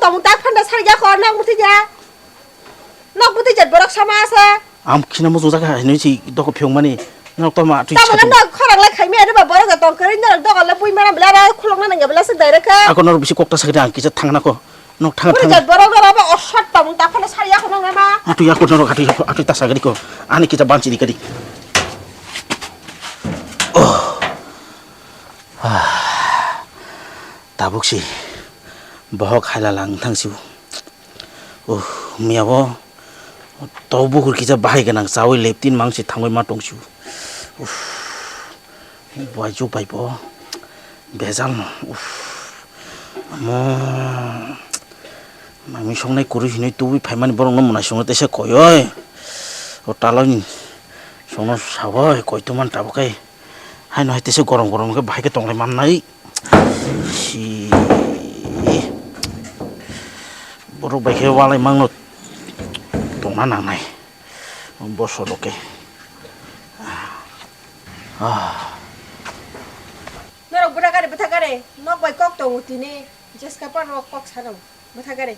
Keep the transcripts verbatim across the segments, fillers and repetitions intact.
tamung tak phanda sari ya ko nok muti ya. Nok muti jat borok sama asa. Am khina mujung jaga hinwi si doko phiyong mani. Nok to ma twi Tamo sakni. Nok khorang lai khaimi ani ba borok tong kari nok doko le bui mana bela ra khulong na nang bela se direct kha. Ako nor bisi kokta sakni ang kisa thangna ko. Nok thang Puri thang. Jat borok ra ba osat tamung tak phanda sari ya ko nok ma. Atu ya ko nor atu atu ta sagri ko. Ani kisa banchi di kadi. Oh. Ah. Tabuk si. Bohok hailala wng thang sio. Uh, miya bo to bukur kisa bahai gwnang chawi leptin mang se thangwi ma tong sio. Uff, buai juk bai bo bejal no. Uff, amo mami songnai kwrwi hinwi tubui phaimani borok no mwnai songno tesa koi oi. O taloni songno sawoi koi tuman tabuk kai. Haino hai tesa gorom gorom khe bahai khe tonglai mannai. Si. Borok bai khe walai mangno tongna nangnai. Bo solo khe. Ah. Norok bwtha gari, bwtha gari. Nok bai kok tongo tini. Jeska par rok kok sano. Bwtha gari.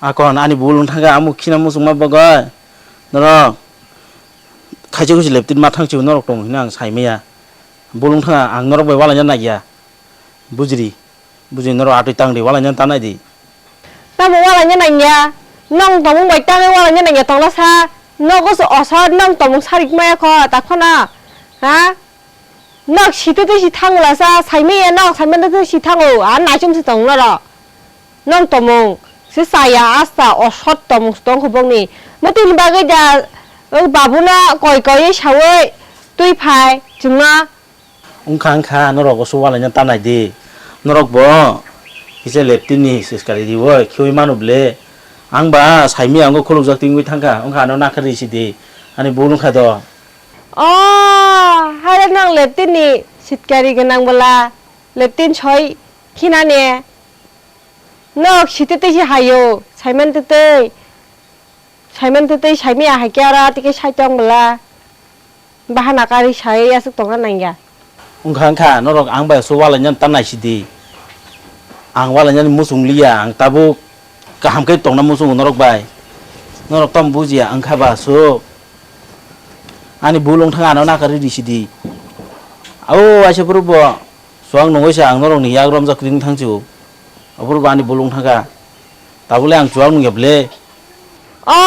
Akon ani bul wng thangkha, amo khina muchungma bagwi. Norok khaisa khusi leptin ma thang sio norok tongo hino ang sai maya. Bul wng thangkha, ang norok bai walaina naiya. Bujri, bujri norok atwi tang di, walaina ta nai di. Tamo walaina nangya? Nong tomung bai tangwi walaina nangya tongla sa. Nogo se osor nong tomung sarik maya kho, ta khona. Ha? Nok sitwi twi si thangla sa, saimaya nok saimano twi si thango, a naichom se tong noro. Nong tomung se chaya asta osot tomung se tong khobongni. Motini bagwi da o babuna koi koi sawi twi phai chwngno. Wngkha wngkha norok oso walaina ta nai di. Norok bo kisa leptin ni siskari riwi khiwi manu ble. Ang ba saimaya wngkha khulukjak tingwi thangkha wngkha ano nakha risi di. Ani bul wngkha do. O, haire nang leptin ni sitkari gwnang bwla, leptin soi khinani. Nok sitwi twi se hayo, saiman twi twi. Saiman twi twi saimaya hai khe aro tike sai tong bwla. Bahana kari sai aswk tongna nangya. Wngkha wngkha norok ang bai so walaina ta naisidi. Ang walaina muchung liya, ang tabuk kaham khe tongna muchungo norok bai. Norok tamo bujiya wngkha ba so. Ani bul wng thang ano nakari risidi. Au aisa phuru bo. Chuwak nungwi se ang norokni yak romjak ring thang sio. Aphuru bo ani bul wng thangkha. Tabule ang chuwak nungya ble. O,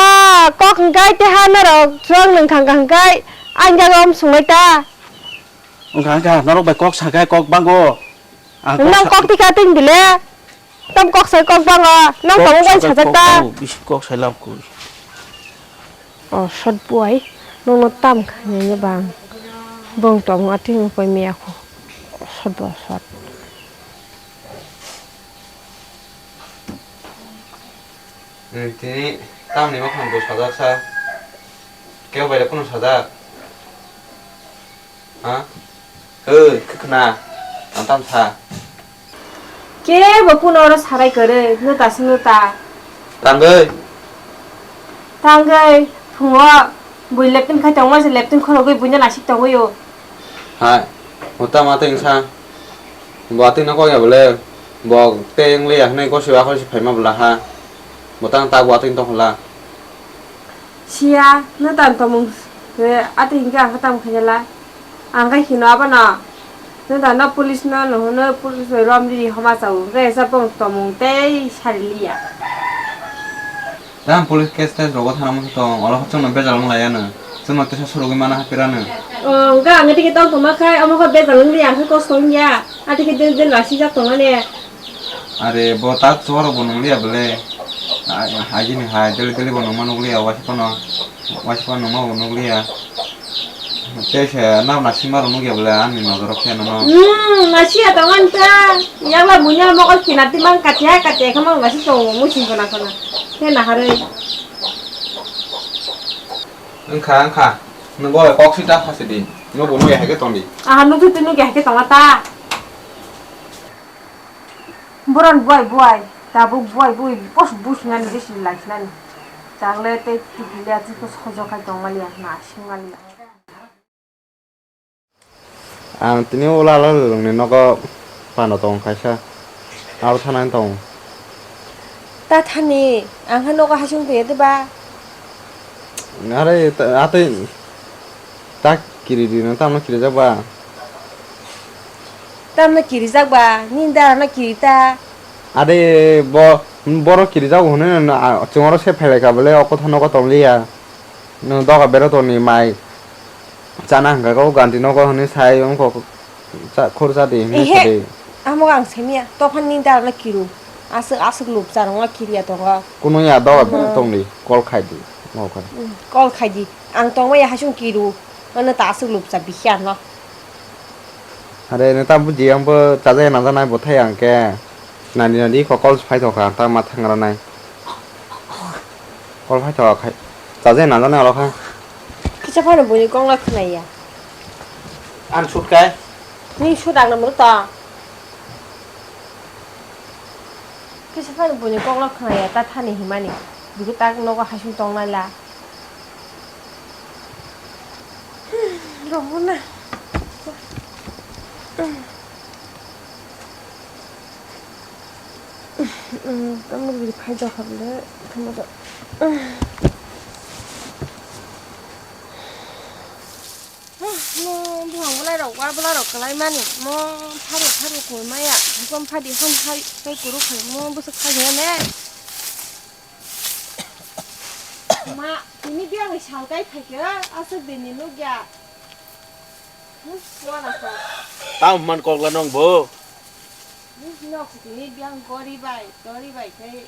kok hwnkhe teha norok chuwak nung thangkha hwnkhe ang jaga om sunglai ta. Wngkha wngkha norok bai kok sakha kok bango. Ang kok Nang sa- kok tikha teng bile. Tam kok sai kok bango. Nang Kok tongo bai sakai sajak kok ta. Bango, bisi kok sai lab koi. O sot buai, nono tam khainai bang. Bong tong ating koi miyakho. O sot bo sot. Tini tamni bokhan bo sajak sa. Kebo bai kuno sajak. Ha? Oi, khwkhwna. Ang tam sa. Kebo kuno oro sarai kwrwi, nwta se nwta. Tangwi. Tangwi, phungo bui leptin khai tongma se leptin khorogwi buino nasik tongwi o. Hai, nwta ma tei wngsa. Bo atwino kok ya bole. Bo tei wng liya hwnwi gosiba khorokse phaima bwla ha. Bo tang tak bo atwino tong hwla. Siya, nwtan tomung se, ati hinkhe ang khe tamo khainala. Ang khe hino abono. Nwtan no police no, no hwnwi police bai rom riri homa chao. Hwnkhe esa bong tomung tei sari liya. Tamo police case tes rogo thana musu tong, olo hot chwngno bejal wng laiya no. Chwngno tesa surugwi mana hapira no. O, hwnkhe ang tike tong tongma khai, omo khe bejal wng liya, ang khe kosto wng ya. Ati khe del del rasijak tongmani. Are bo tak chuwaro bo nungliya bole. Agini hai deli deli bo nungma nukliya, waisa phano, waisa phano nungma bo nukliya. Tei se nang nasingma rok nukya bole ani nojoro khe nono. Hmm, nasiya tongo nta. Yakla munya mokol kinati mang katia katia khe mang nasi tongo musi kona kona. Khe naharwi. Wngkha wngkha. Nwbo kok sita phasidi. Nwbo nukya hai khe tongdi. Aha nukhuti nukya hai khe tongma ta. Boron buai buai, tabuk buai bui bos businani bisi laisinani. Tangle tei tibili achikhe sojo khai tongmaliya, nasingmaliya. Ang tini ula lalrokni nogo pano tongo kaisa, aro thanani tongo. Ta thani, ang khe nogo hasing tongya de ba? Are, ta-, atwi ta kiri rino, tamno kirijak ba? Tamno kirijak ba? Nini dara no kiri ta. Are, bo, borok kirijak hwnwi no, a, chwng oro se phailai kha bole, o kotha nogo tong liya. Nwng doga bero toni mai chana hwnkha khe o ganti nogo hwnwi sai wng kok. Cha-, khorsa di, hwnwi Ehe, sa di. Amo ang simiya, tophan ni dara no kiru. Aswk, aswk lupcha rwngno kiriya tongo. Kuno ya doga. Aha. Tongdi, call khai di. Nokha. Hmm, call khai di. Ang tongmaya hasung kiru. Ano ta aswk lupcha bikhe ano. Are ne ta buji ang bo chajai najanai bo thai ang ke. Nani nani ko call phai thokha ta ma thangra nai. Call phai thokha khai. Chajai najanai alo kha. Kisa phano buni kongla khwnaya. Ang sut kai. Ni sut ang namu ta. Kisa phano buini kok no khwnaya ta thani himani. Bigo tak nogo hasing tongnai la. Rohorna. Tamni bini phai jokha bole, tamo da. Mo buphang bwlairok, wa bwlairok kwlaimani. Mo phari phari koi maya. Buphang phadi hon hai, tei kuru khai mo bwswk khai ne. Ma, tini biyang ni sal kai phaikhe, aswk dini nukya. Hmm, wana sa. Tamo man kokla nong bo. Hmm, nok tini biyang gori bai, gori bai khe.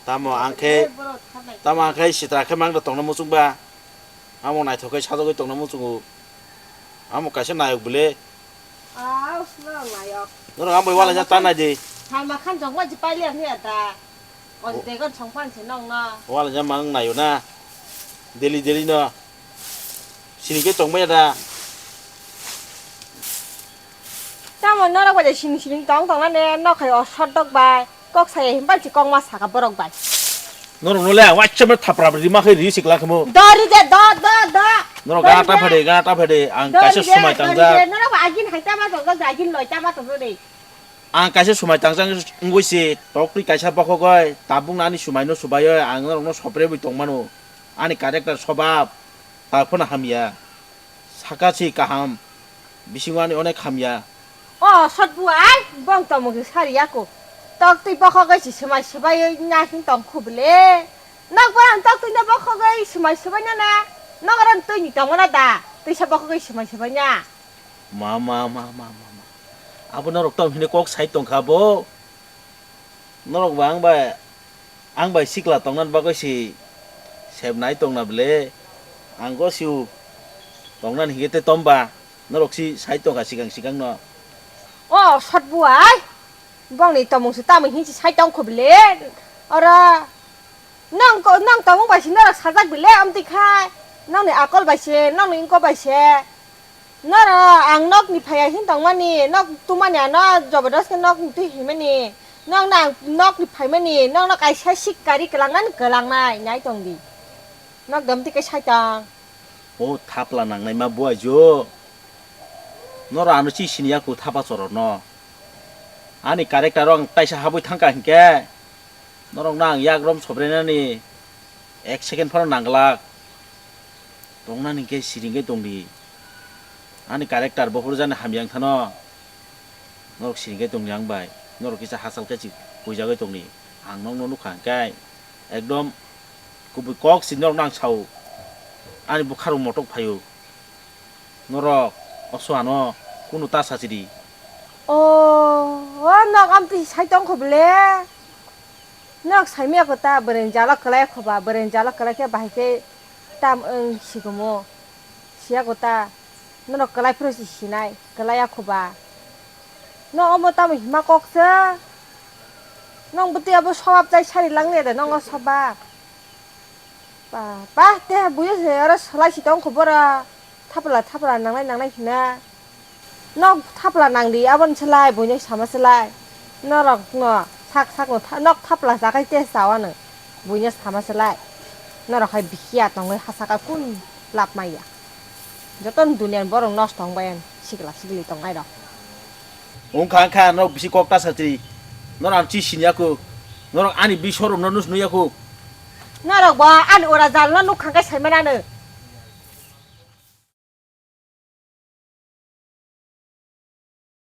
Tamo ang khe, borok thanai. Tamo ang khe sitra khe mang da tongna muchung ba. Amo naithok khe sajagwi tongna muchungo. Amo kaisa nayok bwle. Aw, norok nayok. Norok ang bai wala jang ta nai di. Salma Khan jongma ji pailiya hwnwi ada. O degon songphan se nong no. Wala jang mang nayo na. Daily daily no. Sini khe tongbai da. Tamo norok bai sini sini tong tong nane nok hai o sodok bai. Kok saya himba si kok ma saka borok bai. Norok no le wacha me thapra rima khai ri sikla khamo. Dori de, do, do, do. Norok gana ta phade, gana ta phade. Ang kaisa sumai tangjak. Norok agin hai tama tong, agin loi tama tong de. Ang kaisa sumai tangjak wngwi si tok twi kaisa bokhok oi tabuk nani sumai no subai oi ang norok no sopre bwi tong mano. Ani character sobab tak phano hamya. Saka si kaham. Bisingo ani onek hamya. O sotbu ai, bong tongmung se sari yako. Tok twi bokhogoi si swmai swbai na hin tong khu bwle. Nok borang tok twi no bokhogoi swmai swbai na na. Nok ron twi ni tongmana da. Twisa bokhogoi swmai swbai na. Ma, ma, ma, ma, ma, ma. Abo norok tong hine kok sai tongkha bo. Norok ba ang bai, ang bai sikla tongna bagwi si sebnai tongna bwle. Ang go siu tongna hingke te tomba. Norok si sai tongkha sikang sikang no. O sotbu ai. Bongni tomung se tamo hinsi sai tongkho bwle. Ora nang ko, nang tomung bai si norok sajak bwle amtwi khai. Nangni akol bai se, nangni ingko bai se. Noro ang nokni phaiya hin tongmani, nok tumani ano jobodos khe nokni twi himani. Nokno ang nokni phaimani, nokno kaisa sik kari kwlangnani kwlangnai, nai tongdi. Nok dam tike sai tong. O thapla nangnai ma buai jo. Noro ano chi sini yaku thapa choror no. Ani character o ang taisa habwi thangka hinkhe. Norokno ang yak rom sobrenani ek second phano nangglak. Tongnani khe siring khe tongdi. Ani character bophuru jani hamya wngthano. Norok siring khe tongdi ang bai. Norok kisa hachal khe si puijagwi tongdi. Ang nokno nukha hwnkhe ekdom kubui kok si norokno ang sao. Ani bwkharok motok phaio. Norok oso ano kunu ta sachidi. O, o nok amtwi sai tongkho bwle. Nok saimaya kho ta bwrwi jalo kwlai kho ba, bwrwi jalo kwlai khe bahai khe tam wng sigumo. Siya kho ta norok kwlai phuru si sinai, kwlai ya kho ba. No omo tamo hima kok se. Nong bwtwi abo sobab chai sari lang ne de nongo sobab. Ba, ba, te buyo se oro salai si tong kho boro. Thapla, thapla nangnai, nangnai hina. Nok thapla nangdi, aboni salai, buino sama salai. Norok no, sak, sak no, tha-, nok thapla jagai te sawa no. Buino sama salai. Norok hai bikhiya tongwi hasaka kun lab maya. Joto duniya ni borok nosto wng bai, sikla, sikli tongnai rok. Wngkha, wngkha, norok bisi kok ta satri. Norok ang chi sini yaku. Norok ani bisi showroom no nus nui yaku. Norok bo ani ora jal no nuk khangkai sai manano.